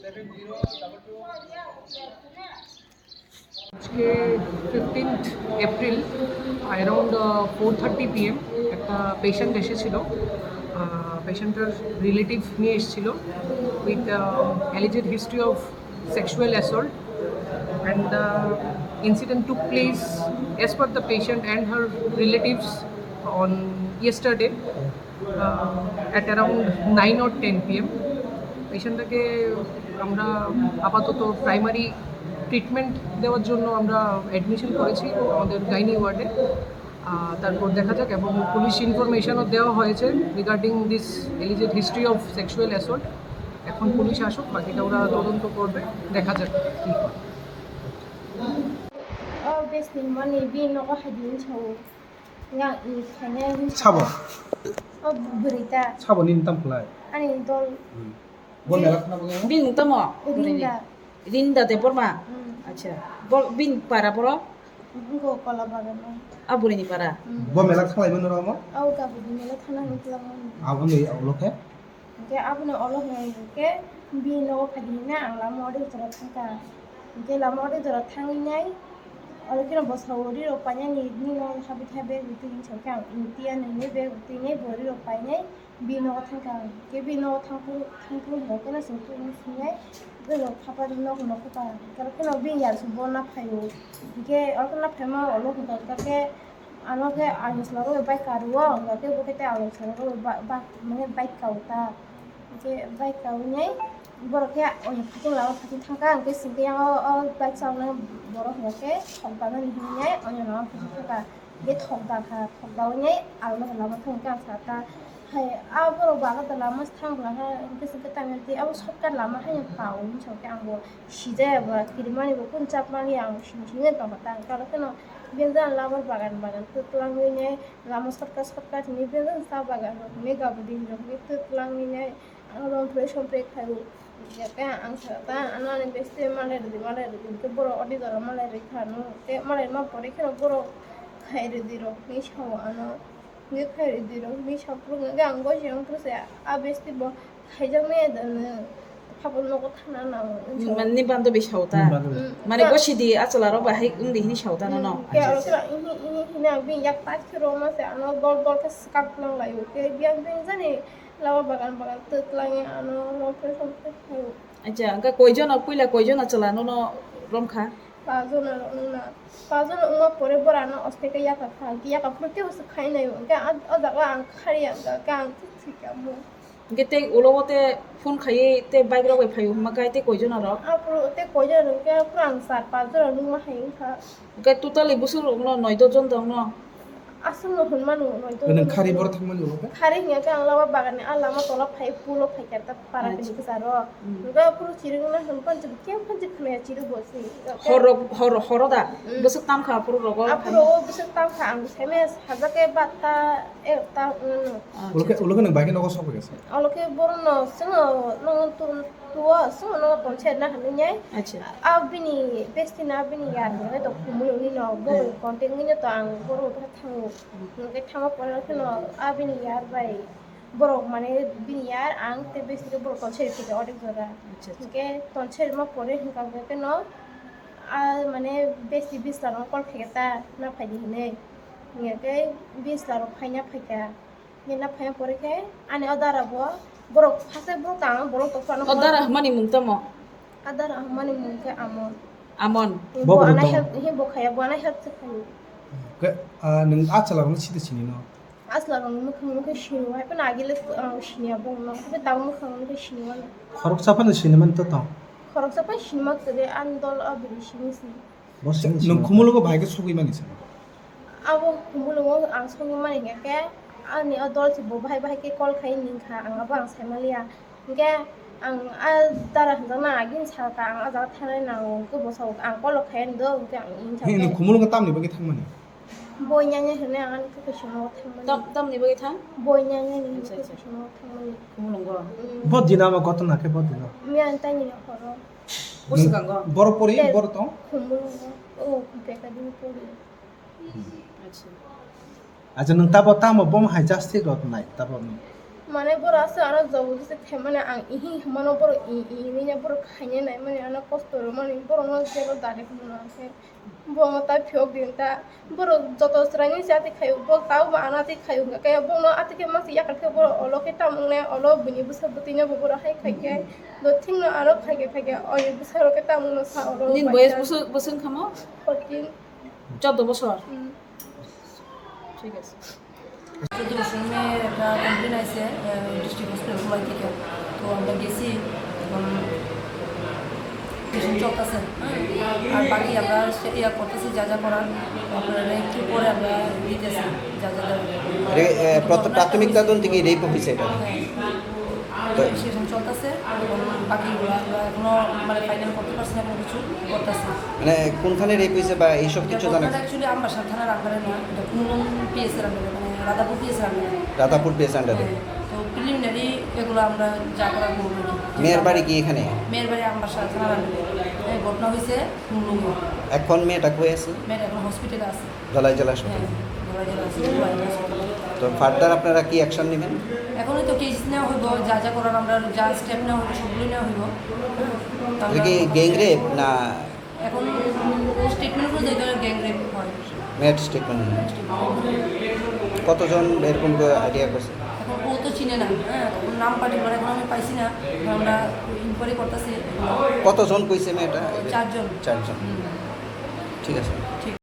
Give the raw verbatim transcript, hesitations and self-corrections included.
আজকে fifteenth April around four thirty PM একটা পেশেন্ট এসেছিল। পেশেন্টটার রিলেটিভ নিয়ে এসেছিল with alleged history of sexual assault, and the incident took place as per the patient and her relatives on yesterday at around nine or ten PM. পেশেন্টটাকে আমরা আপাতত primary treatment দেওয়ার জন্য আমরা অ্যাডমিশন করেছি আমাদের গাইনি ওয়ার্ডে। তারপর দেখা যাক, এবং পুলিশ ইনফরমেশনও দেওয়া হয়েছে regarding this alleged history of sexual assault। এখন পুলিশ আসুক, বাকিটা ওরা তদন্ত করবে, দেখা যাক কী হয়। Oh, best ni mani bini nogo hadi wngsago. Nga i khainai wngsa. Sabo? Oh, bwrwi ta. Sabo nini tam khlai? Ani dol. Hmm. Bo mela khna bo? Bini tamo? Rinda. Rinda Debbarma? Hmm. Acha. Bo bini para borok? Wngkha Kola Bagan o. A bwrwini para? Hmm. Bo mela khlai mano ramo? Au, gabudi mela khna wngkha mani. Abo ni ulo khe? Hingke aboni olo hwnka hingke bini nogo phaidi hinna ang lama ori jora thangkha. Hingke lama ori jora thangwi nai, oro kheno bwskango ri rok painani nini nogo habwi kha bag bo twi hinwi sankhe ang, "Twi ano hinwi bag bo twi nai bo ri rok painai bini nogo thangkha." Hingke bini nogo thangphuru, thangphuru hingke no chwng tubui swngnai, bini nogo khapar nok nokha ta. Hingke oro kheno bini yar se bo naphaio. Hingke oro kheno naphaima olo hwnka hingka khe, Ano khe ani chwla rok bai karu o, hwnba khe bo khe tei ani chwla rok ba, ba, mane bike kau ta. Hwnkhe bike kau nai borok khe ani phatung lama phatung thang kha, hwnkhe singkhe yang o, o bike chawnai borok hwnba khe thok danani hinwi nai ani lama phatung thang kha. Hwnkhe thok da kha, thok daui nai ang lama thang kha, ang sa ta hai a borok bo agada lama se thang bwla kha, hwnkhe singkhe tamya tei abo shortcut lama haino kau hinwi sa khe ang bo. Sijaya ba kirimani bo kunu chapmani ang sini sini tongkha ta, ang karo kheno bini jani lama bagan bagan twlang wini lama shortcut shortcut hini bini jani cha bagan rok hini gabudin rok hini twlang wini ang romphre somphre khaio. Hingke ang sa ta ano ani besti malai rwdi malai rwdi hingke borok odi jora malai rwkha no tei malai ma pore kheno borok khai rwdi rok hini sao ano. Hingke khairwi dirok hwnwi saphuru hwnka khe ang gosiyang phuru se a besti bo khaijaknai da hwnwi. Phabo nogo thana nango. Nini bandobi sao ta? Nini bandobi. Mm. Mane gosidi achwla rok bai hai wngdi hwnwi sao ta nono? Mm. Khe oro khe ini, ini hwnwi ang bini yak pai khe rwma se ano dol dol khe swkang nanglaio. Khe biyang biyang jani lama bagan bagan twk twlangwi ano romphre somphre khaio. Acha, hwnkhe koijono puila koijono chwla nono romkha? Pajona rok wngna. Pajona wngma pore borano osteke yaka kha, yaka phuru teibo se khainai. Hwnkhe a, o jaga ang khariya wngkha, hwnkhe ang thik thik ya mung. Hwnkhe tei ulo o te phone khaiwi tei bike rok bai phaiwi hwnma khe tei koijono rok? Aphuru tei koijono hwnkhe aphuru ang char pajona nungma hai wngkha. Hwnkhe totally bwswk rokno noi dojon tongno? Aswkno hwnmano noi dojon. Nang khari boro thangmani ulo khe? Khari hwnkhe ang lama baganni a lama tola phai pulo phaikha ta. Para kini kwcharo. Hwnkhe aphuru chirikno hwnphan chwng khe phan chwng khwnaya chirikbo se. Hor rok, hor, horo da? Mm. Bwswk tam kha aphuru rogo? Aphuru o bwswk tam kha, ang saimaya sajak khe batta ekta wngno. Ulo khe, ulo khe nwng bai khe nogo sok bai khe se? Olo khe borokno chwngno nongo tu, tuo, chwngno nongo tonse na hwnwi nai. Acha. A bini besti na bini yar hwnwi to khumui hwnwi no, bo contact wngwi no to ang borok thango. Hwnkhe thangma pore kheno a bini yar bai. Borok mane bini yar ang tei besti khe borok tonseri phikha odek jora. Acha, acha. Hinkhe tonseri ma pore hinka hwnkhe no a mane besti bisla rok call khaikha ta na phaidi hinwi. Hinkhe bisla rok phaina phaikha. Hinkhe na phaina pore khe ani o dara bo borok phase borok tang borok tong phano. O dara hwnmani mung tamo? A dara hwnmani mung khe Amon. Amon. Bo bo ano help, he bo khaya, bo ano help se khayo. Khe, ah, nwng a chwla rokno site sini no? A chwla rokni mwkhang no khe sini o, hai phano agile, ah, sini ya bo no. Khe tabuk mwkhang no khe sini o. Khoroksa phano sini man to tong? Khoroksa phano sini ma kwrwi, ani dol o bini sini si. Bo sini sini. Nwng Khumulugo bahai khe sogwi mani se? Abo Khumulugo ang sogwi mani hwnkhe, ani o dol se bo bahai bahai khe call khai ning kha, ang abo ang sai maliya. Hingke ang a dara hwnjakna agini salka ang a jaga thangnai nango, hingke bo sao ang kolok khaiyani do, hingke ang ini Hini salka. Khumulungo tamni bagwi thangmani? Boi nyangnai hwnwi ang ani khe kaisa nogo thangmani. Tam, tamni bagwi thang? Boi nyangnai hwnwi Acha, acha. Kaisa nogo thangmani. Khumulungo? Mm. Bo dina ma gotona khe bo dina? Miya ang tani ni horo. Bo swkango? Boro pori, Te boro tong? Khumulungo. O, beka dini pori. Acha. Acha, nwng tabo tamo bomo hai just thik rok nai, tabo nwng? Mane borok aswk ano jabardasti khaimani, ang ihi hwnmano borok i i hinwi borok khaina naimani, ano kosto rwmani, borokno jebo direct mano khe bo ano ta phiyok di ta. Borok joto chwraini se atwi khaio, bo tabukbo ano atwi khaio, hwnkhe bono atwi khe masa yakar khe borok olo khe tamo wngnai, olo bini bwsa bwtwino bo borok hai khai khe, do thikno aro khai khe khai khe oni bwsarok khe tamo wngno sa olo Nini bai boyes ta. Bwswk, bwswk wngkha mo? Fourteen. Chordo bosor? Hmm. Thik ache. চোদ্দ বছর মেয়ের একটা কমপ্লেন আছে district hospital Dhalai থেকে। তো আমরা গেছি, এখন ট্রিটমেন্ট চলতেছে। হ্যাঁ, আর বাকি আমরা সে ইয়া করতেছি, যা যা করার আপনারা একটু পরে আমরা দিতেছি, যা যা দরকার। রে-, এ, প্রথ-, প্রাথমিক তদন্তে কি রেপ হয়েছে এটা? হ্যাঁ। তো সেখানে চলতেছে, এবং বাকিগুলো আমরা এখনো মানে ফাইনাল করতে পারছি না, কোনো কিছু করতেছি। মানে কোনখানে রেপ হয়েছে বা এইসব কিছু জানা গেছে? অ্যাকচুয়ালি আমবাসা থানার আন্ডারে না, এটা কুমলুং পিএস এর আন্ডারে, মানে রাধাপুর পিএস এর আন্ডারে। রাধাপুর পিএস আন্ডারে। হ্যাঁ, তো প্রিলিমিনারি এগুলো আমরা যা করার করবো আর কি। মেয়ের বাড়ি কি এখানে? মেয়ের বাড়ি আমবাসা থানার আন্ডারে। হ্যাঁ, ঘটনা হয়েছে কুমলুং। এখন মেয়েটা কই আছে? মেয়েটা এখন হসপিটালে আছে। ধলাই জেলা হাসপাতালে। হ্যাঁ, ধলাই জেলা হাসপাতালে। তো ফার্দার আপনারা কি অ্যাকশন নেবেন? এখনই তো কেস নেওয়া হইব, যা যা করার আমরা যা স্টেপ নেওয়া হইব সবগুলোই নেওয়া হইব। এটা কি গ্যাং রেপ না? এখন স্টেটমেন্ট অনুযায়ী তো গ্যাং রেপ হয়। মেয়ের স্টেটমেন্ট অনুযায়ী। কতজন এরকম করে আইডিয়া করছে? এখন ও তো চিনে না, হ্যাঁ, ওর নাম পার্টিকুলার এখন আমি পাইছি না, এখন আমরা ইনকোয়ারি করতেছি। কতজন কইছে মেয়েটা? চারজন। চারজন। হুম। ঠিক আছে।